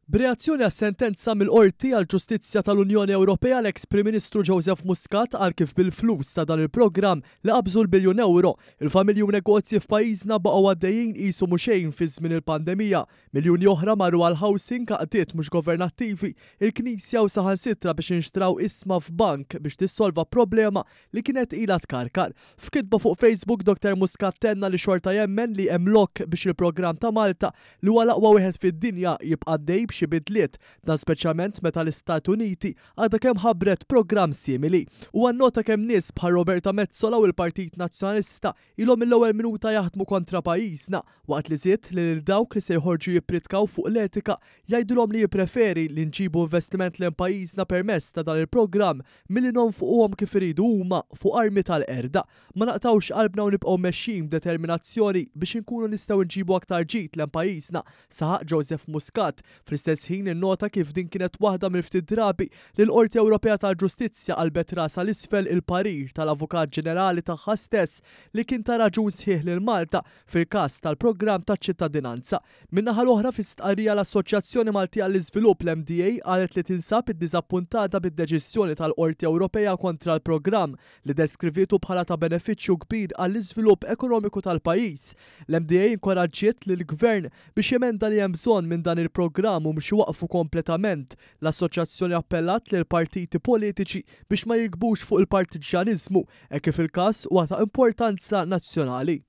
B'reazzjoni għas-sentenza mill-Qorti għall-Ġustizzja tal-Unjoni Ewropea l-eks Prim Ministru Joseph Muscat qal kif bil-flus ta' dan il-programm li qabżu l-biljun ewro, il-familji u negozji f'pajjiżna baqgħu għaddejjin qisu mhu xejn fi żmien il-pandemija. Miljuni oħra marru għall-housing, għaqdiet mhux governattivi, il-Knisja u saħansitra biex inxtraw ishma f'bank biex tissolva problema li kienet ilha tkarkar. F'kitba fuq Facebook, Dottor Muscat tenna li xorta jemmen li hemm lok biex il-programm ta' Malta, li huwa l-aqwa wieħed fid-dinja, jibqa' għaddej b'xi bidliet, dan speċjalment meta l-Istati Uniti għadha kemm ħabbret programm simili. Huwa nnota kemm nies bħal Roberta Metsola u l-Partit Nazzjonalista ilhom mill-ewwel minuta jaħdmu kontra pajjiżna, waqt li żied li lil dawk li se joħorġu jippritkaw fuq l-etika jgħidilhom li jippreferi li nġibu investiment lejn pajjiżna permezz ta' dan il-programm milli nonfquhom kif iridu huma fuq armi tal-qerda. Ma naqtgħux qalbna u nibqgħu mexjin b'determinazzjoni biex inkunu nistgħu nġibu aktar ġid lejn pajjiżna, saħaq Joseph Muscat. Fl-istess ħin innota kif din kienet waħda mill-ftit drabi li l-Qorti Ewropea tal-Ġustizzja qalbet rasha 'l isfel il-parir tal-Avukat Ġenerali tagħha stess li kien ta raġun sħiħ lil Malta fil-każ tal-programm taċ-ċittadinanza. Min-naħa l-oħra fi stqarrija l-Assoċjazzjoni Maltija għall-Iżvilupp, l-MDA, qalet li tinsab iddiżappuntata bid-deċiżjoni tal-Qorti Ewropea kontra l-programm li ddeskrivietu bħala ta' benefiċċju kbir għall-iżvilupp ekonomiku tal-pajjiż. L-MDA inkoraġġiet lill-Gvern biex jemenda li hemm bżonn minn dan il-programm u mhux iwaqqfu kompletament. L-Assoċjazzjoni appellat lill-partiti politiċi biex ma jirkbux fuq il-partiġġjaniżmu hekk kif il-każ huwa ta' importanza nazzjonali.